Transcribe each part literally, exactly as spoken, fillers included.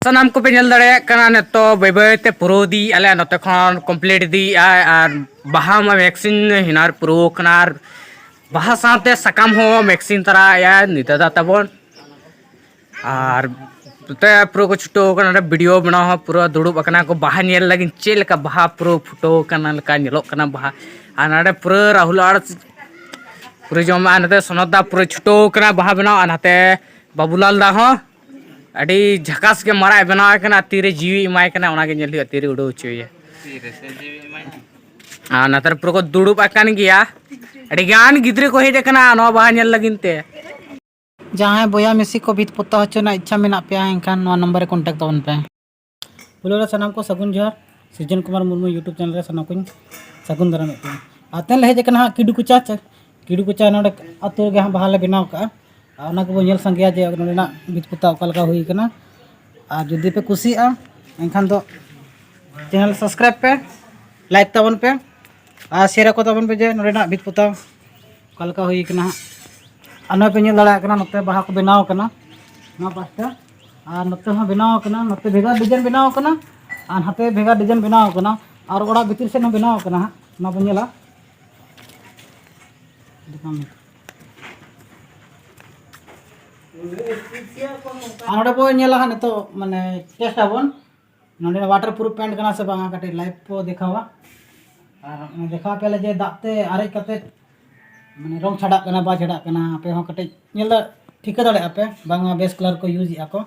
ᱥᱟᱱᱟᱢ ᱠᱚᱯᱮ ᱧᱮᱞ ᱫᱟᱲᱮᱭᱟᱜ ᱠᱟᱱᱟ, ᱱᱤᱛᱚᱜ ᱵᱟᱹᱭ ᱵᱟᱹᱭ ᱛᱮ ᱯᱩᱨᱟᱹᱣ ᱤᱫᱤᱭᱮᱫᱼᱟ, ᱱᱚᱛᱮ ᱠᱷᱚᱱ ᱠᱚᱢᱯᱞᱤᱴ ᱤᱫᱤᱭᱮᱫᱼᱟ᱾ ᱟᱨ ᱵᱟᱦᱟ ᱢᱟ ᱢᱮᱠᱥᱤᱱ ᱦᱤᱱᱟᱨ ᱯᱩᱨᱟᱹᱣ ᱠᱟᱱᱟ, ᱟᱨ ᱵᱟᱦᱟ ᱥᱟᱶᱛᱮ ᱥᱟᱠᱟᱢ ᱦᱚᱸ ᱢᱮᱠᱥᱤᱱ ᱛᱟᱨᱟᱭᱮᱫᱼᱟ ᱱᱤᱛᱟᱹ ᱫᱟ ᱛᱟᱵᱚᱱ᱾ ᱟᱨ ᱱᱚᱛᱮ ᱯᱩᱨᱟᱹ ᱠᱚ ᱪᱷᱩᱴᱟᱹᱣ ᱠᱟᱱᱟ, ᱱᱚᱰᱮ ᱵᱷᱤᱰᱤᱭᱳ ᱵᱮᱱᱟᱣ ᱦᱚᱸ ᱯᱩᱨᱟᱹ ᱫᱩᱲᱩᱵ ᱟᱠᱟᱱᱟ ᱠᱚ, ᱵᱟᱦᱟ ᱧᱮᱞ ᱞᱟᱹᱜᱤᱫ ᱪᱮᱫ ᱞᱮᱠᱟ ᱵᱟᱦᱟ ᱯᱩᱨᱟᱹ ᱯᱷᱩᱴᱟᱹᱣ ᱠᱟᱱᱟ ᱞᱮᱠᱟ ᱧᱮᱞᱚᱜ ᱠᱟᱱᱟ ᱵᱟᱦᱟ᱾ ᱟᱨ ᱱᱚᱰᱮ ᱯᱩᱨᱟᱹ ᱨᱟᱦᱩᱞ ᱟᱨ ᱯᱩᱨᱟᱹ ᱡᱚᱢᱟ, ᱱᱚᱛᱮ ᱥᱚᱱᱚᱛ ᱫᱟ ᱯᱩᱨᱟᱹ ᱪᱷᱩᱴᱟᱹᱣ ᱠᱟᱱᱟ ᱵᱟᱦᱟ ᱵᱮᱱᱟᱣ, ᱟᱨ ᱱᱚᱛᱮ ᱵᱟᱵᱩᱞᱟᱞ ᱫᱟ ᱦᱚᱸ ᱟᱹᱰᱤ ᱡᱷᱟᱠᱟᱥ ᱜᱮ ᱢᱟᱨᱟᱜ ᱮ ᱵᱮᱱᱟᱣ ᱠᱟᱱᱟ, ᱛᱤᱨᱮ ᱡᱤᱣᱤ ᱮᱢᱟᱭ ᱠᱟᱱᱟ, ᱚᱱᱟᱜᱮ ᱧᱮᱞ ᱦᱩᱭᱩᱜᱼᱟ, ᱛᱤᱨᱮ ᱩᱰᱟᱹᱣ ᱦᱚᱪᱚᱭᱮᱭᱟ᱾ ᱛᱤᱨᱮ ᱥᱮ ᱡᱤᱣᱤ ᱮᱢᱟᱭ᱾ ᱟᱨ ᱱᱮᱛᱟᱨ ᱯᱩᱨᱟᱹ ᱠᱚ ᱫᱩᱲᱩᱵ ᱟᱠᱟᱱ ᱜᱮᱭᱟ, ᱟᱹᱰᱤ ᱜᱟᱱ ᱜᱤᱫᱽᱨᱟᱹ ᱠᱚ ᱦᱮᱡ ᱟᱠᱟᱱᱟ ᱱᱚᱣᱟ ᱵᱟᱦᱟ ᱧᱮᱞ ᱞᱟᱹᱜᱤᱫ ᱛᱮ᱾ ᱡᱟᱦᱟᱸᱭ ᱵᱚᱭᱦᱟ ᱢᱤᱥᱤ ᱠᱚ ᱵᱷᱤᱛ ᱯᱚᱛᱟᱣ ᱦᱚᱪᱚ ᱨᱮᱱᱟᱜ ᱤᱪᱪᱷᱟ ᱢᱮᱱᱟᱜ ᱯᱮᱭᱟ, ᱮᱱᱠᱷᱟᱱ ᱱᱚᱣᱟ ᱱᱟᱢᱵᱟᱨ ᱨᱮ ᱠᱚᱱᱴᱟᱠᱴ ᱛᱟᱵᱚᱱ ᱯᱮ᱾ ᱯᱩᱭᱞᱩ ᱨᱮ ᱥᱟᱱᱟᱢ ᱠᱚ ᱥᱟᱹᱜᱩᱱ ᱡᱚᱦᱟᱨ᱾ ᱥᱤᱨᱡᱚᱱ ᱠᱩᱢᱟᱨ ᱢᱩᱨᱢᱩ YouTube ᱪᱮᱱᱮᱞ ᱨᱮ ᱥᱟᱱᱟᱢ ᱠᱚᱧ ᱥᱟᱹᱜᱩᱱ ᱫᱟᱨᱟᱢᱮᱫ ᱯᱮᱭᱟ᱾ ᱟᱨ ᱛᱮᱦᱮᱧ ᱞᱮ ᱦᱮᱡ ᱟᱠᱟᱱᱟ ᱦᱟᱸᱜ ᱠᱤᱰᱩ ᱠᱚᱪᱟ ᱪᱟ-, ᱠᱤᱰᱩ ᱠᱚᱪᱟ ᱱᱚᱰᱮ ᱟᱹᱛᱩ ᱨᱮᱜᱮ ᱦᱟᱸᱜ ᱵᱟᱦᱟ ᱞᱮ ᱵᱮᱱᱟᱣ ᱠᱟᱜᱼᱟ᱾ ᱟᱨ ᱚᱱᱟ ᱠᱚᱵᱚᱱ ᱧᱮᱞ ᱥᱟᱸᱜᱮᱭᱟ ᱡᱮ ᱱᱚᱰᱮᱱᱟᱜ ᱵᱷᱤᱛ ᱯᱚᱛᱟᱣ ᱚᱠᱟ ᱞᱮᱠᱟ ᱦᱩᱭ ᱠᱟᱱᱟ᱾ ᱟᱨ ᱡᱩᱫᱤ ᱯᱮ ᱠᱩᱥᱤᱭᱟᱜᱼᱟ, ᱮᱱᱠᱷᱟᱱ ᱫᱚ ᱪᱮᱱᱮᱞ ᱥᱟᱵᱥᱠᱨᱟᱭᱤᱵ ᱯᱮ, ᱞᱟᱭᱤᱠ ᱛᱟᱵᱚᱱ ᱯᱮ, ᱟᱨ ᱥᱮᱭᱟᱨ ᱟᱠᱚ ᱛᱟᱵᱚᱱ ᱯᱮ ᱡᱮ ᱱᱚᱰᱮᱱᱟᱜ ᱵᱷᱤᱛ ᱯᱚᱛᱟᱣ ᱚᱠᱟ ᱞᱮᱠᱟ ᱦᱩᱭ ᱠᱟᱱᱟ ᱦᱟᱸᱜ᱾ ᱟᱨ ᱱᱚᱜᱼᱚᱭ ᱯᱮ ᱧᱮᱞ ᱫᱟᱲᱮᱭᱟᱜ ᱠᱟᱱᱟ, ᱱᱚᱛᱮ ᱵᱟᱦᱟ ᱠᱚ ᱵᱮᱱᱟᱣ ᱠᱟᱱᱟ, ᱱᱚᱣᱟ ᱯᱟᱥᱴᱟ, ᱟᱨ ᱱᱚᱛᱮ ᱦᱚᱸ ᱵᱮᱱᱟᱣ ᱠᱟᱱᱟ, ᱱᱚᱛᱮ ᱵᱷᱮᱜᱟᱨ ᱰᱤᱡᱟᱭᱤᱱ ᱵᱮᱱᱟᱣ ᱠᱟᱱᱟ, ᱟᱨ ᱱᱟᱛᱮ ᱵᱷᱮᱜᱟᱨ ᱰᱤᱡᱟᱭᱤᱱ ᱵᱮᱱᱟᱣ ᱠᱟᱱᱟ, ᱟᱨ ᱚᱲᱟᱜ ᱵᱷᱤᱛᱤᱨ ᱥᱮᱫ ᱦᱚᱸ ᱵᱮᱱᱟᱣ ᱠᱟᱱᱟ ᱦᱟᱸᱜ, ᱚᱱᱟ ᱵᱚᱱ ᱧᱮᱞᱟ᱾ ᱟᱨ ᱱᱚᱰᱮ ᱵᱚᱱ ᱧᱮᱞᱟ ᱦᱟᱸᱜ ᱱᱤᱛᱚᱜ, ᱢᱟᱱᱮ, ᱴᱮᱥᱴ ᱟᱵᱚᱱ᱾ ᱱᱚᱰᱮ ᱣᱟᱴᱟᱨ ᱯᱨᱩᱯᱷ ᱯᱮᱱᱴ ᱠᱟᱱᱟ ᱥᱮ ᱵᱟᱝᱟ, ᱠᱟᱹᱴᱤᱡ ᱞᱟᱭᱤᱵᱷ ᱠᱚ ᱫᱮᱠᱷᱟᱣᱟ᱾ ᱟᱨ ᱫᱮᱠᱷᱟᱣ ᱯᱮᱭᱟᱞᱮ ᱡᱮ ᱫᱟᱜ ᱛᱮ ᱟᱨᱮᱡ ᱠᱟᱛᱮ, ᱢᱟᱱᱮ, ᱨᱚᱝ ᱪᱷᱟᱰᱟᱜ ᱠᱟᱱᱟ, ᱵᱟᱭ ᱪᱷᱟᱰᱟᱜ ᱠᱟᱱᱟ᱾ ᱟᱯᱮ ᱦᱚᱸ ᱠᱟᱹᱴᱤᱡ ᱧᱮᱞ ᱫᱟ-, ᱴᱷᱤᱠᱟᱹ ᱫᱟᱲᱮᱭᱟᱜᱼᱟ ᱯᱮ ᱵᱟᱝᱟ, ᱵᱮᱥ ᱠᱟᱞᱟᱨ ᱠᱚ ᱤᱭᱩᱡᱽ ᱮᱫᱼᱟ ᱠᱚ᱾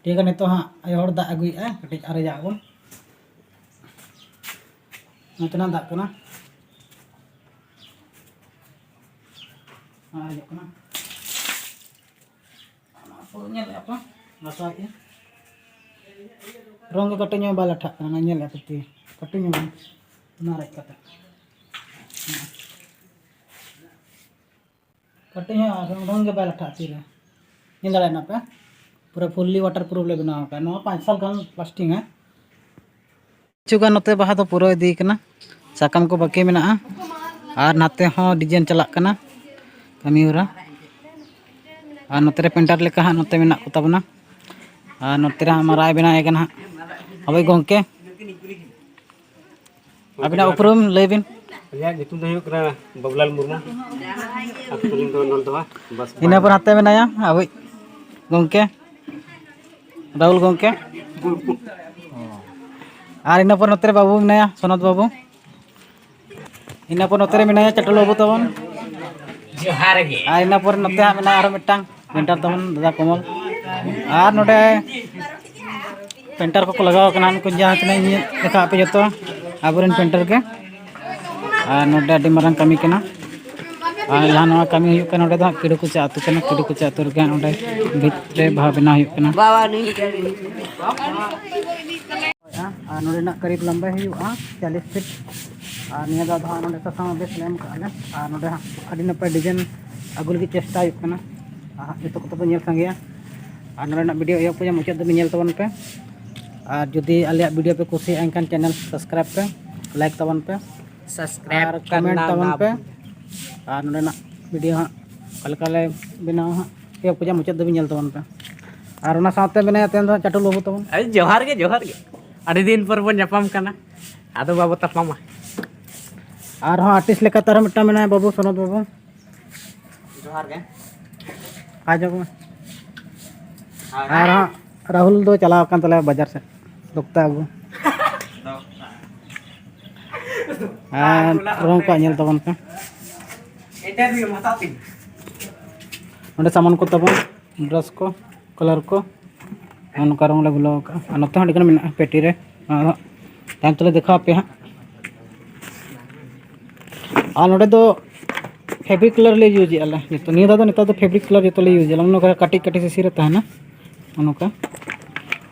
ᱴᱷᱤᱠ ᱜᱮᱭᱟ, ᱱᱤᱛᱚᱜ ᱦᱟᱸᱜ ᱟᱭᱳ ᱦᱚᱲ ᱫᱟᱜ ᱟᱹᱜᱩᱭᱮᱫᱼᱟ, ᱠᱟᱹᱴᱤᱡ ᱟᱨᱮᱡᱟᱜ ᱵᱚᱱ᱾ ᱱᱚᱛᱮᱱᱟᱜ ᱫᱟᱜ ᱠᱟᱱᱟ, ᱟᱨᱮᱡᱚᱜ ᱠᱟᱱᱟ᱾ ᱚᱱᱟ ᱠᱚ ᱧᱮᱞᱮᱫᱼᱟ ᱯᱮ, ᱜᱷᱟᱥᱟᱣᱮᱫᱼᱟ᱾ ᱨᱚᱝ ᱜᱮ ᱠᱟᱹᱴᱤᱡ ᱧᱚᱜ ᱵᱟᱭ ᱞᱟᱴᱷᱟᱜ ᱠᱟᱱᱟ, ᱧᱮᱞᱮᱫᱼᱟ ᱯᱮ ᱛᱤ ᱠᱟᱹᱴᱤᱡ ᱧᱚᱜ ᱵᱟᱝ, ᱚᱱᱟ ᱨᱮ ᱠᱟᱹᱴᱤᱡ᱾ ᱠᱟᱹᱴᱤᱡ ᱧᱚᱜ ᱨᱚᱝ, ᱨᱚᱝ ᱜᱮ ᱵᱟᱭ ᱞᱟᱴᱷᱟᱜᱼᱟ ᱛᱤ ᱨᱮ᱾ ᱧᱮᱞ ᱫᱟᱲᱮᱭᱟᱜ ᱠᱟᱱᱟ ᱯᱮ, ᱯᱩᱨᱟᱹ ᱯᱷᱩᱞᱞᱤ ᱣᱟᱴᱟᱨ ᱯᱨᱩᱯᱷ ᱞᱮ ᱵᱮᱱᱟᱣ ᱟᱠᱟᱫᱼᱟ᱾ ᱱᱚᱣᱟ ᱯᱟᱸᱪ ᱥᱟᱞ ᱜᱟᱱ ᱞᱟᱥᱴᱤᱝ ᱟ᱾ ᱠᱤᱪᱷᱩ ᱜᱟᱱ ᱱᱚᱛᱮ ᱵᱟᱦᱟ ᱫᱚ ᱯᱩᱨᱟᱹᱣ ᱤᱫᱤ ᱠᱟᱱᱟ, ᱥᱟᱠᱟᱢ ᱠᱚ ᱵᱟᱹᱠᱤ ᱢᱮᱱᱟᱜᱼᱟ, ᱟᱨ ᱱᱟᱛᱮ ᱦᱚᱸ ᱰᱤᱡᱟᱭᱤᱱ ᱪᱟᱞᱟᱜ ᱠᱟᱱᱟ ᱠᱟᱹᱢᱤ ᱦᱚᱨᱟ᱾ ᱟᱨ ᱱᱚᱛᱮ ᱨᱮ ᱯᱮᱱᱴᱟᱨ ᱞᱮᱠᱟ ᱦᱟᱸᱜ ᱱᱚᱛᱮ ᱢᱮᱱᱟᱜ ᱠᱚ ᱛᱟᱵᱚᱱᱟ᱾ ᱟᱨ ᱱᱚᱛᱮ ᱨᱮ ᱦᱟᱸᱜ ᱢᱟᱨᱟᱜ ᱵᱮᱱᱟᱣᱮ ᱠᱟᱱᱟ ᱦᱟᱸᱜ ᱟᱵᱚᱭᱤᱡ ᱜᱚᱢᱠᱮ᱾ ᱟᱵᱤᱱᱟᱜ ᱩᱯᱨᱩᱢ ᱞᱟᱹᱭ ᱵᱤᱱ᱾ ᱟᱹᱞᱤᱧᱟᱜ ᱧᱩᱛᱩᱢ ᱫᱚ ᱦᱩᱭᱩᱜ ᱠᱟᱱᱟ ᱵᱟᱵᱩᱞᱟᱞ ᱢᱩᱨᱢᱩ᱾ ᱟᱹᱛᱩ ᱛᱟᱹᱞᱤᱧ ᱫᱚ ᱱᱚᱞᱫᱚᱦᱟ᱾ ᱵᱟᱥ ᱤᱱᱟᱹ ᱯᱚᱨ ᱦᱟᱱᱛᱮ ᱢᱮᱱᱟᱭᱟ ᱟᱵᱚᱭᱤᱡ ᱜᱚᱢᱠᱮ ᱨᱟᱦᱩᱞ ᱜᱚᱢᱠᱮ᱾ ᱟᱨ ᱤᱱᱟᱹ ᱯᱚᱨ ᱱᱚᱛᱮ ᱨᱮ ᱵᱟᱹᱵᱩ ᱢᱮᱱᱟᱭᱟ, ᱥᱚᱱᱚᱛ ᱵᱟᱹᱵᱩ᱾ ᱤᱱᱟᱹ ᱯᱚᱨ ᱱᱚᱛᱮ ᱨᱮ ᱢᱮᱱᱟᱭᱟ ᱪᱟᱴᱩᱞ ᱵᱟᱹᱵᱩ ᱛᱟᱵᱚᱱ᱾ ᱡᱚᱦᱟᱨ ᱜᱮ᱾ ᱟᱨ ᱤᱱᱟᱹ ᱯᱚᱨ ᱱᱚᱛᱮ ᱦᱟᱸᱜ ᱢᱮᱱᱟᱭᱟ ᱟᱨᱚ ᱢᱤᱫᱴᱟᱝ ᱯᱮᱱᱴᱟᱨ ᱛᱟᱵᱚᱱ, ᱫᱟᱫᱟ ᱠᱚᱢᱚᱞ᱾ ᱟᱨ ᱱᱚᱰᱮ ᱯᱮᱱᱴᱟᱨ ᱠᱚᱠᱚ ᱞᱟᱜᱟᱣ ᱠᱟᱱᱟ, ᱩᱱᱠᱩ ᱡᱟᱦᱟᱸ ᱛᱤᱱᱟᱹᱜ ᱤᱧ ᱫᱮᱠᱷᱟᱣ ᱟᱯᱮ ᱡᱚᱛᱚ ᱟᱵᱚᱨᱮᱱ ᱯᱮᱱᱴᱟᱨ ᱜᱮ᱾ ᱟᱨ ᱱᱚᱰᱮ ᱟᱹᱰᱤ ᱢᱟᱨᱟᱝ ᱠᱟᱹᱢᱤ ᱠᱟᱱᱟ᱾ ᱟᱨ ᱡᱟᱦᱟᱸ ᱱᱚᱣᱟ ᱠᱟᱹᱢᱤ ᱦᱩᱭᱩᱜ ᱠᱟᱱᱟ, ᱱᱚᱰᱮ ᱫᱚ ᱦᱟᱸᱜ ᱠᱤᱰᱩ ᱠᱚᱪᱟ ᱟᱹᱛᱩ ᱠᱟᱱᱟ᱾ ᱠᱤᱰᱩ ᱠᱚᱪᱟ ᱟᱹᱛᱩ ᱨᱮᱜᱮ ᱦᱟᱸᱜ ᱱᱚᱰᱮ ᱵᱷᱤᱛ ᱨᱮ ᱵᱟᱦᱟ ᱵᱮᱱᱟᱣ ᱦᱩᱭᱩᱜ ᱠᱟᱱᱟ᱾ ᱟᱨ ᱱᱚᱰᱮᱱᱟᱜ ᱠᱟᱹᱨᱤᱵ ᱞᱚᱢᱵᱟᱭ ᱦᱩᱭᱩᱜᱼᱟ ᱪᱚᱞᱞᱤᱥ ᱯᱷᱤᱴ᱾ ᱟᱨ ᱱᱤᱭᱟᱹ ᱫᱷᱟᱣ ᱫᱚ ᱦᱟᱸᱜ ᱱᱚᱰᱮ ᱥᱟᱥᱟᱝ ᱵᱮᱥ ᱞᱮ ᱮᱢ ᱠᱟᱜᱼᱟ ᱞᱮ᱾ ᱟᱨ ᱱᱚᱰᱮ ᱦᱟᱸᱜ ᱟᱹᱰᱤ ᱱᱟᱯᱟᱭ ᱰᱤᱡᱟᱭᱤᱱ ᱟᱹᱜᱩ ᱞᱟᱹᱜᱤᱫ ᱪᱮᱥᱴᱟ ᱦᱩᱭᱩᱜ ᱠᱟᱱᱟ᱾ ᱟᱨ ᱦᱟᱸᱜ ᱡᱚᱛᱚ ᱠᱚᱛᱮ ᱵᱚᱱ ᱧᱮᱞ ᱥᱟᱸᱜᱮᱭᱟ᱾ ᱟᱨ ᱱᱚᱰᱮᱱᱟᱜ ᱵᱷᱤᱰᱤᱭᱳ ᱮᱦᱚᱵ ᱠᱷᱚᱱᱟᱜ ᱢᱩᱪᱟᱹᱫ ᱫᱷᱟᱹᱵᱤᱡ ᱧᱮᱞ ᱛᱟᱵᱚᱱ ᱯᱮ᱾ ᱟᱨ ᱡᱩᱫᱤ ᱟᱞᱮᱭᱟᱜ ᱵᱷᱤᱰᱤᱭᱳ ᱯᱮ ᱠᱩᱥᱤᱭᱟᱜᱼᱟ, ᱮᱱᱠᱷᱟᱱ ᱪᱮᱱᱮᱞ ᱥᱟᱵᱥᱠᱨᱟᱭᱤᱵᱽ ᱯᱮ, ᱞᱟᱭᱤᱠ ᱛᱟᱵᱚᱱ ᱯᱮ, ᱥᱟᱵᱥᱠᱨᱟᱭᱤᱵᱽ ᱟᱨ ᱠᱚᱢᱮᱱᱴ ᱠᱟᱨᱱᱟ ᱛᱟᱵᱚᱱ ᱱᱟ ᱯᱮ᱾ ᱵᱷᱩᱞ᱾ ᱟᱨ ᱱᱚᱰᱮᱱᱟᱜ ᱵᱷᱤᱰᱤᱭᱳ ᱦᱟᱸᱜ ᱚᱠᱟ ᱞᱮᱠᱟ ᱞᱮ ᱵᱮᱱᱟᱣᱟ ᱦᱟᱸᱜ, ᱮᱦᱚᱵ ᱠᱷᱚᱱᱟᱜ ᱢᱩᱪᱟᱹᱫ ᱫᱷᱟᱹᱵᱤᱡ ᱧᱮᱞ ᱛᱟᱵᱚᱱ ᱯᱮ᱾ ᱟᱨ ᱚᱱᱟ ᱥᱟᱶᱛᱮ ᱢᱮᱱᱟᱭᱟ ᱛᱮᱦᱮᱧ ᱫᱚ ᱦᱟᱸᱜ ᱪᱟᱴᱩᱞ ᱵᱟᱹᱵᱩ ᱛᱟᱵᱚᱱ᱾ ᱟᱹᱰᱤ ᱡᱚᱦᱟᱨ ᱜᱮ, ᱡᱚᱦᱟᱨ ᱜᱮ᱾ ᱟᱹᱰᱤ ᱫᱤᱱ ᱯᱚᱨ ᱵᱚᱱ ᱧᱟᱯᱟᱢ ᱠᱟᱱᱟ, ᱟᱫᱚ ᱵᱟᱵᱚ ᱛᱟᱯᱟᱢᱟ᱾ ᱟᱨᱦᱚᱸ ᱟᱨᱴᱤᱥᱴ ᱞᱮᱠᱟᱛᱮ ᱟᱨᱦᱚᱸ ᱢᱤᱫᱴᱟᱝ ᱢᱮᱱᱟᱭᱟ ᱵᱟᱹᱵᱩ ᱥᱚᱱᱚᱛ ᱵᱟᱹᱵᱩ᱾ ᱡᱚᱦᱟᱨ ᱜᱮ᱾ ᱦᱟᱭ ᱡᱚᱦᱟᱨ ᱜᱮ᱾ ᱦᱟᱭ᱾ ᱟᱨ ᱦᱟᱸᱜ ᱨᱟᱦᱩᱞ ᱫᱚ ᱪᱟᱞᱟᱣ ᱟᱠᱟᱱ ᱛᱟᱞᱮᱭᱟ ᱵᱟᱡᱟᱨ ᱥᱮᱫ, ᱫᱚᱠᱛᱟ ᱟᱹᱜᱩ᱾ ᱟᱨ ᱨᱚᱝ ᱠᱚ ᱧᱮᱞ ᱛᱟᱵᱚᱱ ᱯᱮ᱾ ᱤᱱᱴᱟᱨᱵᱷᱤᱭᱩ ᱦᱟᱛᱟᱣ ᱛᱤᱧ᱾ ᱱᱚᱸᱰᱮ ᱥᱟᱢᱟᱱ ᱠᱚ ᱛᱟᱵᱚᱱ, ᱵᱨᱟᱥ ᱠᱚ, ᱠᱟᱞᱟᱨ ᱠᱚ, ᱟᱨ ᱱᱚᱝᱠᱟ ᱨᱚᱝ ᱞᱮ ᱜᱩᱞᱟᱹᱣ ᱠᱟᱜᱼᱟ᱾ ᱟᱨ ᱱᱚᱛᱮ ᱦᱚᱸ ᱟᱹᱰᱤ ᱜᱟᱱ ᱢᱮᱱᱟᱜᱼᱟ ᱯᱮᱴᱤ ᱨᱮ, ᱚᱱᱟ ᱫᱚ ᱛᱟᱭᱚᱢ ᱛᱮᱞᱮ ᱫᱮᱠᱷᱟᱣ ᱟᱯᱮᱭᱟ ᱦᱟᱸᱜ᱾ ᱟᱨ ᱱᱚᱰᱮ ᱫᱚ ᱯᱷᱮᱵᱨᱤᱠ ᱠᱟᱞᱟᱨ ᱞᱮ ᱤᱭᱩᱡᱽ ᱮᱫᱼᱟ ᱞᱮ ᱡᱚᱛᱚ᱾ ᱱᱤᱭᱟᱹ ᱫᱷᱟᱣ ᱫᱚ ᱱᱮᱛᱟᱨ ᱫᱚ ᱯᱷᱮᱵᱨᱤᱠ ᱠᱟᱞᱟᱨ ᱡᱚᱛᱚ ᱞᱮ ᱤᱭᱩᱡᱽ ᱮᱫᱼᱟ᱾ ᱱᱚᱜᱼᱚ ᱱᱚᱝᱠᱟ ᱠᱟᱹᱴᱤᱡ ᱠᱟᱹᱴᱤᱡ ᱥᱤᱥᱤ ᱨᱮ ᱛᱟᱦᱮᱱᱟ, ᱱᱚᱜᱼᱚ ᱱᱚᱝᱠᱟ᱾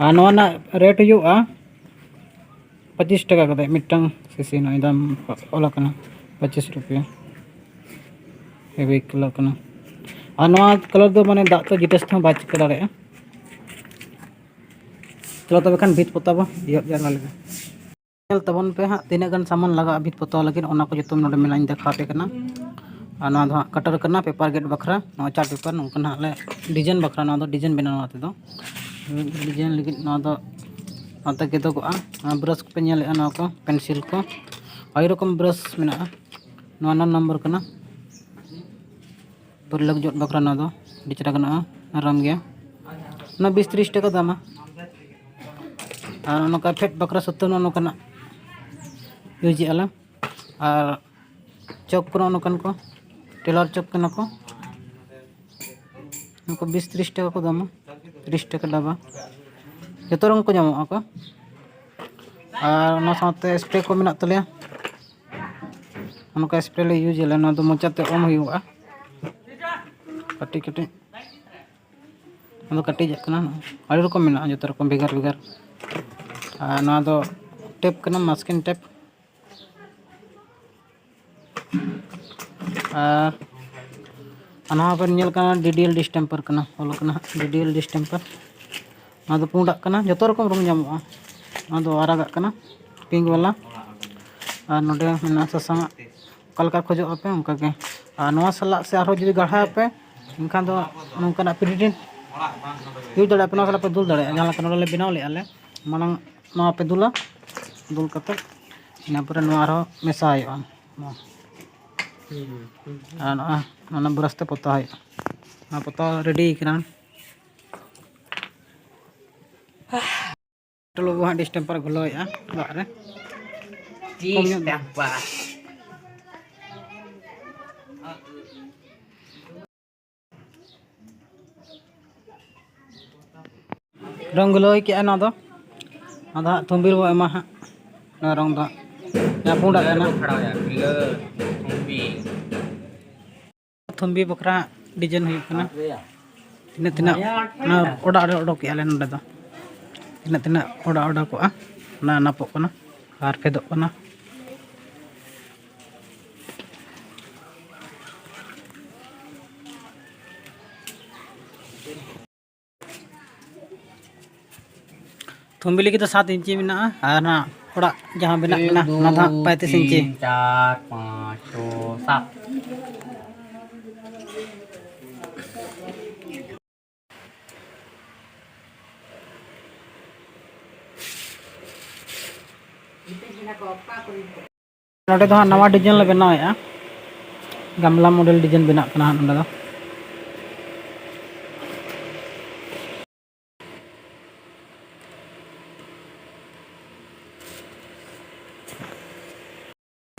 ᱟᱨ ᱱᱚᱣᱟ ᱨᱮᱱᱟᱜ ᱨᱮᱴ ᱦᱩᱭᱩᱜᱼᱟ ᱯᱚᱸᱪᱤᱥ ᱴᱟᱠᱟ ᱠᱟᱛᱮ ᱢᱤᱫᱴᱟᱝ ᱥᱤᱥᱤ᱾ ᱱᱚᱜᱼᱚᱭ ᱫᱟᱢ ᱚᱞ ᱟᱠᱟᱱᱟ ᱯᱚᱸᱪᱤᱥ ᱨᱩᱯᱤᱭᱟ᱾ ᱯᱷᱮᱵᱨᱤᱠ ᱠᱟᱞᱟᱨ ᱠᱟᱱᱟ᱾ ᱟᱨ ᱱᱚᱣᱟ ᱠᱟᱞᱟᱨ ᱫᱚ ᱢᱟᱱᱮ ᱫᱟᱜ ᱛᱮ ᱡᱮᱴᱟ ᱥᱟᱛᱮ ᱦᱚᱸ ᱵᱟᱭ ᱪᱤᱠᱟᱹ ᱫᱟᱲᱮᱭᱟᱜᱼᱟ᱾ ᱪᱚᱞᱚ ᱛᱚᱵᱮ ᱠᱷᱟᱱ ᱵᱷᱤᱛ ᱯᱚᱛᱟᱣ ᱵᱚ ᱮᱦᱚᱵ ᱡᱟᱣᱨᱟ ᱞᱮᱜᱮ᱾ ᱧᱮᱞ ᱛᱟᱵᱚᱱ ᱯᱮ ᱦᱟᱸᱜ ᱛᱤᱱᱟᱹᱜ ᱜᱟᱱ ᱥᱟᱢᱟᱱ ᱞᱟᱜᱟᱜᱼᱟ ᱵᱷᱤᱛ ᱯᱚᱛᱟᱣ ᱞᱟᱹᱜᱤᱫ, ᱚᱱᱟ ᱠᱚ ᱡᱚᱛᱚ ᱱᱚᱰᱮ ᱢᱮᱱᱟᱜ ᱤᱧ ᱫᱮᱠᱷᱟᱣ ᱟᱯᱮ ᱠᱟᱱᱟ᱾ ᱟᱨ ᱱᱚᱣᱟ ᱫᱚ ᱦᱟᱸᱜ ᱠᱟᱴᱟᱨ ᱠᱟᱱᱟ, ᱯᱮᱯᱟᱨ ᱜᱮᱴ ᱵᱟᱠᱷᱨᱟ, ᱱᱚᱣᱟ ᱪᱟᱨᱴ ᱯᱮᱯᱟᱨ, ᱱᱚᱝᱠᱟ ᱦᱟᱸᱜ ᱞᱮ ᱰᱤᱡᱟᱭᱤᱱ ᱵᱟᱠᱷᱨᱟ, ᱱᱚᱣᱟ ᱫᱚ ᱰᱤᱡᱟᱭᱤᱱ ᱵᱮᱱᱟᱣ ᱱᱚᱣᱟ ᱛᱮᱫᱚ᱾ ᱰᱤᱡᱟᱭᱤᱱ ᱞᱟᱹᱜᱤᱫ ᱱᱚᱣᱟ ᱫᱚ ᱱᱚᱛᱮ ᱜᱮᱫᱚᱜᱚᱜᱼᱟ᱾ ᱱᱚᱣᱟ ᱵᱨᱟᱥ ᱠᱚᱯᱮ ᱧᱮᱞᱮᱫᱼᱟ, ᱱᱚᱣᱟ ᱠᱚ ᱯᱮᱱᱥᱤᱞ ᱠᱚ ᱟᱹᱰᱤ ᱨᱚᱠᱚᱢ ᱵᱨᱟᱥ ᱢᱮᱱᱟᱜᱼᱟ᱾ ᱱᱚᱣᱟ ᱱᱚ ᱱᱚᱢᱵᱚᱨ ᱠᱟᱱᱟ, ᱯᱟᱹᱨᱞᱟᱹᱠ ᱡᱚᱫ ᱵᱟᱠᱷᱨᱟ ᱱᱚᱣᱟ ᱫᱚ ᱟᱹᱰᱤ ᱪᱮᱦᱨᱟ ᱜᱟᱱᱚᱜᱼᱟ, ᱱᱚᱨᱚᱢ ᱜᱮᱭᱟ᱾ ᱚᱱᱟ ᱵᱤᱥ ᱛᱤᱨᱤᱥ ᱴᱟᱠᱟ ᱫᱟᱢᱟ᱾ ᱟᱨ ᱱᱚᱝᱠᱟ ᱯᱷᱮᱰ ᱵᱟᱠᱷᱨᱟ ᱥᱩᱛᱟᱹᱢ ᱱᱚᱜᱼᱚ ᱱᱚᱝᱠᱟᱱᱟᱜ ᱤᱭᱩᱡᱽ ᱮᱫᱼᱟ ᱞᱮ᱾ ᱟᱨ ᱪᱚᱠ ᱠᱚ ᱱᱚᱜᱼᱚ ᱱᱚᱝᱠᱟᱱ ᱠᱚ ᱴᱮᱞᱟᱨ ᱪᱚᱠ ᱠᱟᱱᱟ ᱠᱚ᱾ ᱱᱩᱠᱩ ᱵᱤᱥ ᱛᱤᱨᱤᱥ ᱴᱟᱠᱟ ᱠᱚ ᱫᱟᱢᱟ, ᱛᱤᱨᱤᱥ ᱴᱟᱠᱟ ᱰᱟᱵᱟ᱾ ᱡᱚᱛᱚ ᱨᱚᱠᱚᱢ ᱠᱚ ᱧᱟᱢᱚᱜᱼᱟ ᱠᱚ᱾ ᱟᱨ ᱚᱱᱟ ᱥᱟᱶᱛᱮ ᱥᱯᱨᱮ ᱠᱚ ᱢᱮᱱᱟᱜ ᱛᱟᱞᱮᱭᱟ᱾ ᱱᱚᱝᱠᱟ ᱥᱯᱨᱮ ᱞᱮ ᱤᱭᱩᱡᱽ ᱟᱞᱮ, ᱱᱚᱣᱟ ᱫᱚ ᱢᱚᱪᱟᱛᱮ ᱚᱢ ᱦᱩᱭᱩᱜᱼᱟ ᱠᱟᱹᱴᱤᱡ ᱠᱟᱹᱴᱤᱡ᱾ ᱱᱚᱣᱟ ᱫᱚ ᱠᱟᱹᱴᱤᱡᱟᱜ ᱠᱟᱱᱟ, ᱟᱹᱰᱤ ᱨᱚᱠᱚᱢ ᱢᱮᱱᱟᱜᱼᱟ, ᱡᱚᱛᱚ ᱨᱚᱠᱚᱢ ᱵᱷᱮᱜᱟᱨ ᱵᱷᱮᱜᱟᱨ᱾ ᱟᱨ ᱱᱚᱣᱟ ᱫᱚ ᱴᱮᱯ ᱠᱟᱱᱟ, ᱢᱟᱥᱠᱤᱱ ᱴᱮᱯ᱾ ᱟᱨ ᱚᱱᱟ ᱦᱚᱸ ᱵᱮᱱ ᱧᱮᱞ ᱠᱟᱱᱟ, ᱰᱤᱰᱤᱭᱮᱞ ᱰᱤᱥᱴᱮᱢᱯᱟᱨ ᱠᱟᱱᱟ, ᱚᱞ ᱠᱟᱱᱟ ᱦᱟᱸᱜ ᱰᱤᱰᱤᱭᱮᱞ ᱰᱤᱥᱴᱮᱢᱯᱟᱨ᱾ ᱱᱚᱣᱟ ᱫᱚ ᱯᱩᱸᱰᱟᱜ ᱠᱟᱱᱟ, ᱡᱚᱛᱚ ᱨᱚᱠᱚᱢ ᱨᱚᱝ ᱧᱟᱢᱚᱜᱼᱟ᱾ ᱱᱚᱣᱟ ᱫᱚ ᱟᱨᱟᱜᱟᱜ ᱠᱟᱱᱟ, ᱯᱤᱝᱠ ᱵᱟᱞᱟ᱾ ᱟᱨ ᱱᱚᱰᱮ ᱢᱮᱱᱟᱜᱼᱟ ᱥᱟᱥᱟᱝᱟᱜ, ᱚᱠᱟ ᱞᱮᱠᱟ ᱠᱷᱚᱡᱚᱜ ᱟᱯᱮ ᱚᱱᱠᱟ ᱜᱮ᱾ ᱟᱨ ᱱᱚᱣᱟ ᱥᱟᱞᱟᱜ ᱥᱮ ᱟᱨᱦᱚᱸ ᱡᱩᱫᱤ ᱜᱟᱲᱦᱟᱣ ᱟᱯᱮ, ᱮᱱᱠᱷᱟᱱ ᱫᱚ ᱱᱚᱝᱠᱟᱱᱟᱜ ᱯᱨᱤᱱᱴ ᱤᱭᱩᱡᱽ ᱫᱟᱲᱮᱭᱟᱜᱼᱟ ᱯᱮ, ᱱᱚᱣᱟ ᱥᱟᱞᱟᱜ ᱯᱮ ᱫᱩᱞ ᱫᱟᱲᱮᱭᱟᱜᱼᱟ᱾ ᱡᱟᱦᱟᱸ ᱞᱮᱠᱟ ᱱᱚᱰᱮ ᱞᱮ ᱵᱮᱱᱟᱣ ᱞᱮᱫᱼᱟ ᱞᱮ, ᱢᱟᱲᱟᱝ ᱱᱚᱣᱟ ᱯᱮ ᱫᱩᱞᱟ, ᱫᱩᱞ ᱠᱟᱛᱮ ᱤᱱᱟᱹ ᱯᱚᱨᱮ ᱱᱚᱣᱟ ᱟᱨᱦᱚᱸ ᱢᱮᱥᱟ ᱦᱩᱭᱩᱜᱼᱟ᱾ ᱱᱚᱣᱟ ᱟᱨ ᱱᱚᱜᱼᱚᱭ ᱚᱱᱟ ᱵᱨᱟᱥ ᱛᱮ ᱯᱚᱛᱟᱣ ᱦᱩᱭᱩᱜᱼᱟ᱾ ᱚᱱᱟ ᱯᱚᱛᱟᱣ ᱨᱮᱰᱤ ᱠᱟᱱᱟ᱾ ᱴᱩᱞᱩ ᱵᱟᱹᱵᱩ ᱦᱟᱸᱜ ᱰᱤᱥᱴᱮᱢᱯᱟᱨ ᱜᱷᱩᱞᱟᱹᱣᱮᱫᱼᱟ ᱚᱲᱟᱜ ᱨᱮ᱾ ᱠᱚᱢ ᱧᱚᱜ ᱫᱚ᱾ ᱨᱚᱝ ᱜᱩᱞᱟᱹᱣ ᱠᱮᱜᱼᱟ ᱱᱚᱣᱟ ᱫᱚ᱾ ᱟᱫᱚ ᱦᱟᱸᱜ ᱛᱷᱩᱢᱵᱤ ᱨᱮᱵᱚ ᱮᱢᱟ ᱦᱟᱸᱜ ᱱᱚᱣᱟ ᱨᱚᱝ ᱫᱚ ᱦᱟᱸᱜ᱾ ᱡᱟᱦᱟᱸ ᱯᱩᱸᱰᱟᱜ ᱠᱟᱱᱟ᱾ ᱠᱷᱟᱲᱟᱣᱭᱟ, ᱯᱤᱞᱟᱹ, ᱛᱷᱩᱢᱵᱤ᱾ ᱛᱷᱩᱢᱵᱤ ᱵᱟᱠᱷᱨᱟ ᱰᱤᱡᱟᱭᱤᱱ ᱦᱩᱭᱩᱜ ᱠᱟᱱᱟ᱾ ᱛᱤᱱᱟᱹᱜ ᱛᱤᱱᱟᱹᱜ ᱚᱱᱟ ᱚᱲᱟᱜ ᱨᱮ ᱚᱰᱚᱠᱮᱜᱼᱟ ᱞᱮ ᱱᱚᱸᱰᱮ ᱫᱚ᱾ ᱛᱤᱱᱟᱹᱜ ᱛᱤᱱᱟᱹᱜ ᱚᱲᱟᱜ ᱚᱰᱚᱠᱚᱜᱼᱟ, ᱚᱱᱟ ᱱᱟᱯᱚᱜ ᱠᱟᱱᱟ ᱟᱨ ᱯᱷᱮᱫᱚᱜ ᱠᱟᱱᱟ᱾ ᱛᱷᱩᱢᱵᱤ ᱞᱟᱹᱜᱤᱫ ᱫᱚ ᱥᱟᱛ ᱤᱧᱪᱤ ᱢᱮᱱᱟᱜᱼᱟ, ᱟᱨ ᱚᱱᱟ ᱚᱲᱟᱜ ᱡᱟᱦᱟᱸ ᱵᱮᱱᱟᱜ ᱠᱟᱱᱟ, ᱚᱱᱟ ᱫᱚ ᱦᱟᱸᱜ ᱯᱚᱸᱭᱛᱨᱤᱥ ᱤᱧᱪᱤ᱾ ᱛᱤᱱ, ᱪᱟᱨ, ᱯᱟᱸᱪ, ᱪᱷᱚ, ᱥᱟᱛ᱾ ᱱᱚᱰᱮ ᱫᱚ ᱦᱟᱸᱜ ᱱᱟᱣᱟ design ᱞᱮ ᱵᱮᱱᱟᱣᱮᱫᱼᱟ, ᱜᱟᱢᱞᱟ model design ᱵᱮᱱᱟᱜ ᱠᱟᱱᱟ ᱦᱟᱸᱜ ᱱᱚᱰᱮ ᱫᱚ᱾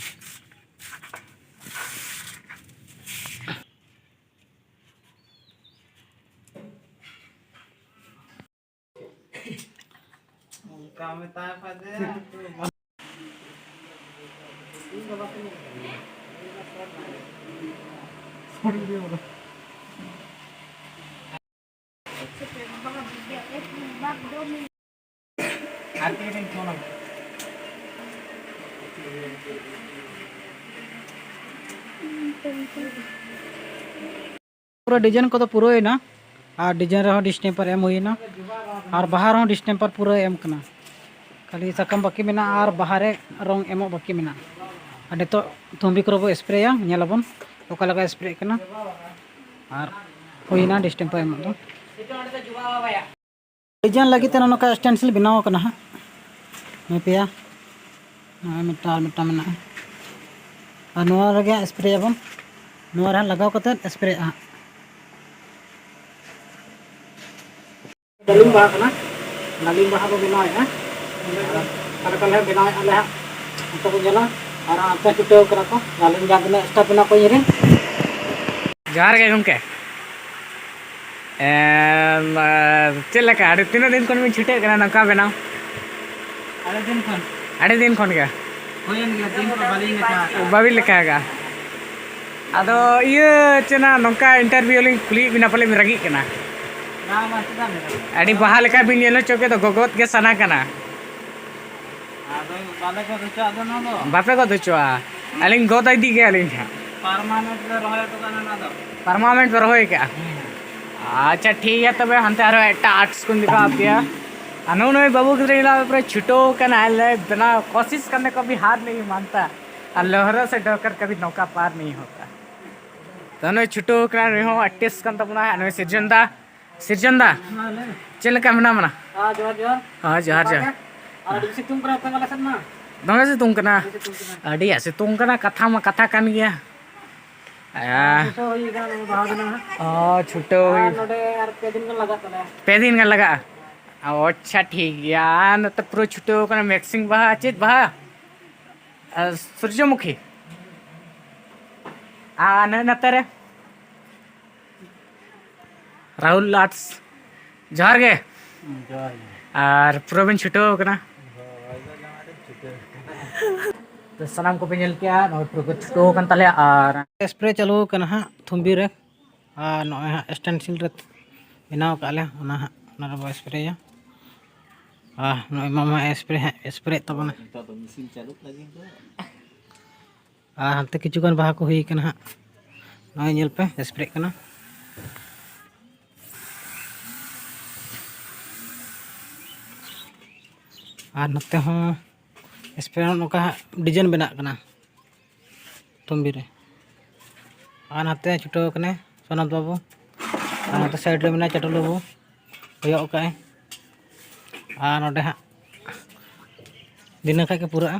ᱚᱱᱠᱟ ᱢᱮᱛᱟ ᱠᱚᱣᱟ ᱡᱮ ᱟᱨ ᱛᱤᱱᱟᱹᱜ ᱫᱤᱱ ᱯᱷᱳᱱ ᱟᱢ? ᱯᱩᱨᱟᱹ design ᱠᱚᱫᱚ ᱯᱩᱨᱟᱹᱣᱮᱱᱟ, ᱟᱨ design ᱨᱮᱦᱚᱸ distemper ᱮᱢ ᱦᱩᱭᱮᱱᱟ, ᱟᱨ ᱵᱟᱦᱟ ᱨᱮᱦᱚᱸ distemper ᱯᱩᱨᱟᱹ ᱮᱢ ᱠᱟᱱᱟ᱾ ᱠᱷᱟᱹᱞᱤ ᱥᱟᱠᱟᱢ ᱵᱟᱹᱠᱤ ᱢᱮᱱᱟᱜᱼᱟ ᱟᱨ ᱵᱟᱦᱟ ᱨᱮ ᱨᱚᱝ ᱮᱢᱚᱜ ᱵᱟᱹᱠᱤ ᱢᱮᱱᱟᱜᱼᱟ᱾ ᱟᱨ ᱱᱤᱛᱚᱜ ᱛᱷᱚᱢᱵᱤ ᱠᱚᱨᱮ ᱵᱚ ᱥᱯᱨᱮᱭᱟ, ᱧᱮᱞ ᱟᱵᱚᱱ ᱚᱠᱟ ᱞᱮᱠᱟ ᱥᱯᱨᱮᱜ ᱠᱟᱱᱟ᱾ ᱟᱨ ᱦᱩᱭᱮᱱᱟ distemper ᱮᱢᱚᱜ ᱫᱚ᱾ Design ᱞᱟᱹᱜᱤᱫ ᱛᱮ ᱱᱚᱜᱼᱚ ᱱᱚᱝᱠᱟ stencil ᱵᱮᱱᱟᱣ ᱟᱠᱟᱱᱟ ᱦᱟᱸᱜ᱾ ᱱᱚᱜᱼᱚᱭ ᱯᱮᱭᱟ, ᱱᱚᱜᱼᱚᱭ ᱢᱤᱫᱴᱟᱝ ᱟᱨ ᱢᱤᱫᱴᱟᱝ ᱢᱮᱱᱟᱜᱼᱟ᱾ ᱟᱨ ᱱᱚᱣᱟ ᱨᱮᱜᱮ ᱦᱟᱸᱜ ᱥᱯᱨᱮᱭᱟᱵᱚᱱ, ᱱᱚᱣᱟ ᱨᱮ ᱦᱟᱸᱜ ᱞᱟᱜᱟᱣ ᱠᱟᱛᱮᱫ ᱥᱯᱨᱮᱭᱟᱜᱼᱟ ᱦᱟᱸᱜ᱾ ᱰᱟᱹᱞᱤᱢ ᱵᱟᱦᱟ ᱠᱟᱱᱟ, ᱰᱟᱹᱞᱤᱢ ᱵᱟᱦᱟ ᱵᱚ ᱵᱮᱱᱟᱣᱮᱫᱼᱟ᱾ ᱚᱠᱟ ᱞᱮᱠᱟ ᱞᱮ ᱵᱮᱱᱟᱣᱮᱫᱼᱟ ᱞᱮ ᱦᱟᱸᱜ, ᱚᱱᱛᱮ ᱵᱚ ᱧᱮᱞᱟ᱾ ᱟᱨ ᱦᱟᱱᱛᱮ ᱪᱷᱩᱴᱟᱹᱣ ᱠᱟᱱᱟ ᱠᱚ, ᱰᱟᱹᱞᱤᱢ ᱡᱟᱦᱟᱸ ᱛᱤᱱᱟᱹᱜ staff ᱢᱮᱱᱟᱜ ᱠᱚᱣᱟ ᱤᱧ ᱨᱮᱱ᱾ ᱡᱚᱦᱟᱨ ᱜᱮ ᱜᱚᱢᱠᱮ᱾ ᱮᱢ, ᱟ, ᱪᱮᱫ ᱞᱮᱠᱟ, ᱟᱹᱰᱤ, ᱛᱤᱱᱟᱹᱜ ᱫᱤᱱ ᱠᱷᱚᱱ ᱵᱤᱱ ᱪᱷᱩᱴᱟᱹᱜ ᱠᱟᱱᱟ ᱱᱚᱝᱠᱟ ᱵᱮᱱᱟᱣ? ᱟᱹᱰᱤ ᱫᱤᱱ ᱠᱷᱚᱱ᱾ ᱟᱹᱰᱤ ᱫᱤᱱ ᱠᱷᱚᱱ ᱜᱮ? ᱦᱩᱭᱮᱱ ᱜᱮᱭᱟ, ᱫᱤᱱ ᱠᱚ ᱵᱟᱹᱞᱤᱧ ᱞᱮᱠᱷᱟ ᱟᱠᱟᱫᱼᱟ᱾ ᱵᱟᱹᱵᱤᱱ ᱞᱮᱠᱷᱟ ᱟᱠᱟᱫᱼᱟ᱾ ᱟᱫᱚ ᱤᱭᱟᱹ, ᱪᱮᱫ ᱱᱟ, ᱱᱚᱝᱠᱟ interview ᱞᱤᱧ ᱠᱩᱞᱤᱭᱮᱫ ᱵᱤᱱᱟ, ᱯᱟᱞᱮ ᱵᱤᱱ ᱨᱟᱹᱜᱤᱜ ᱠᱟᱱᱟ? ᱵᱟᱝ, ᱵᱟᱝ, ᱪᱮᱫᱟᱜ ᱵᱤᱱ ᱨᱟᱹᱜᱤᱜᱼᱟ? ᱟᱹᱰᱤ ᱵᱟᱦᱟ ᱞᱮᱠᱟ ᱵᱤᱱ ᱧᱮᱞ ᱦᱚᱪᱚ ᱠᱮᱫ ᱫᱚ, ᱜᱚᱜᱚᱫ ᱜᱮ ᱥᱟᱱᱟ ᱠᱟᱱᱟ᱾ ᱟᱫᱚ ᱵᱟᱞᱮ ᱜᱚᱫ ᱦᱚᱪᱚᱣᱟᱜ ᱫᱚ ᱱᱚᱣᱟ ᱫᱚ᱾ ᱵᱟᱯᱮ ᱜᱚᱫ ᱦᱚᱪᱚᱣᱟᱜᱼᱟ? ᱟᱹᱞᱤᱧ ᱜᱚᱫ ᱤᱫᱤ ᱜᱮᱭᱟᱞᱤᱧ ᱦᱟᱸᱜ᱾ Permanent ᱞᱮ ᱨᱚᱦᱚᱭ ᱦᱚᱴᱚ ᱠᱟᱜᱼᱟ ᱱᱚᱣᱟ ᱫᱚ᱾ Permanent ᱯᱮ ᱨᱚᱦᱚᱭ ᱠᱟᱜᱼᱟ? ᱦᱮᱸ᱾ ᱟᱪᱪᱷᱟ, ᱴᱷᱤᱠ ᱜᱮᱭᱟ ᱛᱚᱵᱮ, ᱦᱟᱱᱛᱮ ᱟᱨᱦᱚᱸ ᱮᱴᱟᱜ artist ᱠᱚᱧ ᱫᱮᱠᱷᱟᱣ ᱟᱯᱮᱭᱟ᱾ ᱟᱨ ᱱᱩᱜᱼᱩ ᱱᱩᱭ ᱵᱟᱹᱵᱩ ᱜᱤᱫᱽᱨᱟᱹ ᱧᱮᱞᱚᱜ ᱯᱩᱨᱟᱹ ᱪᱷᱩᱴᱟᱹᱣ ᱠᱟᱱᱟᱭ, ᱞᱮ ᱵᱮᱱᱟᱣ ᱠᱳᱥᱤᱥ ᱠᱟᱱ ᱛᱟᱠᱚ ᱵᱤ ᱦᱟᱨ ᱱᱤᱭ ᱢᱟᱱᱛᱟ᱾ ᱟᱨ ᱞᱚᱦᱨᱚ ᱥᱮ ᱰᱚᱠᱚᱨ ᱠᱟᱵᱷᱤ ᱱᱚᱝᱠᱟ ᱯᱟᱨ ᱱᱤᱭ ᱦᱳᱛᱟ᱾ ᱛᱚ ᱱᱩᱭ ᱪᱷᱩᱴᱟᱹᱣ ᱠᱟᱱᱟ, ᱱᱩᱭ ᱦᱚᱸ artist ᱠᱟᱱ ᱛᱟᱵᱚᱱᱟ, ᱱᱩᱭ ᱥᱤᱨᱡᱚᱱ ᱫᱟ᱾ ᱥᱤᱨᱡᱚᱱ ᱫᱟ, ᱢᱟ ᱞᱟᱹᱭ ᱢᱮ᱾ ᱪᱮᱫ ᱞᱮᱠᱟ ᱢᱮᱱᱟᱢᱟ? ᱦᱮᱸ, ᱡᱚᱦᱟᱨ, ᱡᱚᱦᱟᱨ᱾ ᱦᱮᱸ, ᱡᱚᱦᱟᱨ, ᱱᱟᱯᱟᱭ ᱡᱚᱦᱟᱨ᱾ ᱜᱮ? ᱟᱨ ᱟᱹᱰᱤ ᱥᱤᱛᱩᱝ ᱠᱟᱱᱟ ᱛᱚ ᱟᱞᱮ ᱥᱮᱫ ᱢᱟ᱾ ᱫᱚᱢᱮ ᱥᱤᱛᱩᱝ ᱠᱟᱱᱟ᱾ ᱟᱹᱰᱤ ᱟᱸᱴ ᱥᱤᱛᱩᱝ ᱠᱟᱱᱟ, ᱠᱟᱛᱷᱟ ᱢᱟ ᱠᱟᱛᱷᱟ ᱠᱟᱱ ᱜᱮᱭᱟ᱾ ᱟᱨ ᱪᱷᱩᱴᱟᱹᱣ ᱦᱩᱭ ᱠᱟᱱᱟ, ᱱᱚᱣᱟ ᱵᱟᱦᱟ ᱫᱚ ᱱᱟᱦᱟᱜ᱾ ᱚ, ᱪᱷᱩᱴᱟᱹᱣ ᱦᱩᱭ᱾ ᱟᱨ ᱱᱚᱰᱮ ᱟᱨ ᱯᱮ ᱫᱤᱱ ᱜᱟᱱ ᱞᱟᱜᱟᱜ ᱛᱟᱞᱮᱭᱟ᱾ ᱯᱮ ᱫᱤᱱ ᱜᱟᱱ ᱞᱟᱜᱟᱜᱼᱟ? ᱚ, ᱟᱪᱪᱷᱟ, ᱴᱷᱤᱠ ᱜᱮᱭᱟ᱾ ᱟᱨ ᱱᱚᱛᱮ ᱯᱩᱨᱟᱹ ᱪᱷᱩᱴᱟᱹᱣ ᱠᱟᱱᱟ, ᱢᱮᱠᱥᱤᱝ ᱵᱟᱦᱟ᱾ ᱪᱮᱫ ᱵᱟᱦᱟ? ᱟᱨ ᱥᱩᱨᱡᱚᱢᱩᱠᱷᱤ᱾ ᱟᱨ ᱱᱚᱜᱼᱚᱭ ᱱᱚᱛᱮ ᱨᱮ ᱨᱟᱦᱩᱞ ᱟᱨᱴᱥ᱾ ᱡᱚᱦᱟᱨ ᱜᱮ᱾ ᱡᱚᱦᱟᱨ ᱜᱮ᱾ ᱟᱨ ᱯᱩᱨᱟᱹ ᱵᱮᱱ ᱪᱷᱩᱴᱟᱹᱣ ᱠᱟᱱᱟ? ᱦᱳᱭ, ᱫᱚ ᱡᱟᱦᱟᱸ ᱨᱮ ᱪᱷᱩᱴᱟᱹᱣ ᱠᱟᱱᱟ᱾ ᱛᱚ, ᱥᱟᱱᱟᱢ ᱠᱚᱯᱮ ᱧᱮᱞ ᱠᱮᱜᱼᱟ, ᱱᱚᱜᱼᱚᱭ ᱯᱩᱨᱟᱹ ᱠᱚ ᱪᱷᱩᱴᱟᱹᱣ ᱠᱟᱱ ᱛᱟᱞᱮᱭᱟ᱾ ᱟᱨ ᱥᱯᱨᱮ ᱪᱟᱹᱞᱩ ᱠᱟᱱᱟ ᱦᱟᱸᱜ ᱛᱷᱩᱢᱵᱤ ᱨᱮ, ᱟᱨ ᱱᱚᱜᱼᱚᱭ ᱦᱟᱸᱜ ᱥᱴᱮᱱᱥᱤᱞ ᱨᱮ ᱵᱮᱱᱟᱣ ᱠᱟᱜᱼᱟ ᱞᱮ, ᱚᱱᱟ ᱦᱟᱸᱜ, ᱚᱱᱟ ᱨᱮᱵᱚ ᱥᱯᱨᱮᱭᱟ᱾ ᱟᱨ ᱱᱚᱜᱼᱚᱭ ᱢᱟᱢᱟ ᱥᱯᱨᱮ ᱦᱟᱸᱜ ᱥᱯᱨᱮᱭᱮᱫ ᱛᱟᱵᱚᱱᱟ᱾ ᱱᱤᱛᱚᱜ ᱫᱚ ᱢᱮᱥᱤᱱ ᱪᱟᱹᱞᱩᱜ ᱞᱟᱹᱜᱤᱫ ᱫᱚ᱾ ᱟᱨ ᱦᱟᱱᱛᱮ ᱠᱤᱪᱷᱩ ᱜᱟᱱ ᱵᱟᱦᱟ ᱠᱚ ᱦᱩᱭ ᱠᱟᱱᱟ ᱦᱟᱸᱜ, ᱱᱚᱜᱼᱚᱭ ᱧᱮᱞ ᱯᱮ, ᱥᱯᱨᱮᱜ ᱠᱟᱱᱟ᱾ ᱟᱨ ᱱᱚᱛᱮ ᱦᱚᱸ ᱥᱯᱨᱮ ᱱᱚᱝᱠᱟ ᱦᱟᱸᱜ ᱰᱤᱡᱟᱭᱤᱱ ᱵᱮᱱᱟᱜ ᱠᱟᱱᱟ ᱛᱩᱢᱵᱤ ᱨᱮ᱾ ᱟᱨ ᱱᱚᱛᱮ ᱪᱷᱩᱴᱟᱹᱣ ᱠᱟᱱᱟᱭ ᱥᱚᱱᱚᱛ ᱵᱟᱹᱵᱩ, ᱟᱨ ᱱᱚᱛᱮ ᱥᱟᱭᱤᱰ ᱨᱮ ᱢᱮᱱᱟᱭᱟ ᱪᱟᱴᱩᱞ ᱵᱟᱹᱵᱩ, ᱠᱚᱭᱚᱜ ᱠᱟᱜᱼᱟᱭ᱾ ᱟᱨ ᱱᱚᱰᱮ ᱦᱟᱸᱜ ᱫᱷᱤᱱᱟᱹᱝ ᱠᱷᱟᱡ ᱜᱮ ᱯᱩᱨᱟᱹᱜᱼᱟ᱾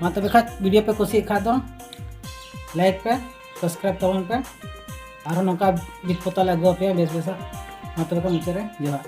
ᱢᱟ ᱛᱚᱵᱮ ᱠᱷᱟᱡ video ᱯᱮ ᱠᱩᱥᱤᱭᱟᱜ ᱠᱷᱟᱡ ᱫᱚ like ᱯᱮ, subscribe ᱛᱟᱵᱚᱱ ᱯᱮ, ᱟᱨᱦᱚᱸ ᱱᱚᱝᱠᱟ ᱵᱤᱛ ᱯᱚᱛᱟᱣ ᱞᱮ ᱟᱹᱜᱩ ᱟᱯᱮᱭᱟ ᱵᱮᱥ ᱵᱮᱥᱟᱜ᱾ ᱢᱟ ᱛᱚᱵᱮ ᱠᱷᱟᱡ ᱢᱩᱪᱟᱹᱫ ᱨᱮ ᱡᱚᱦᱟᱨ᱾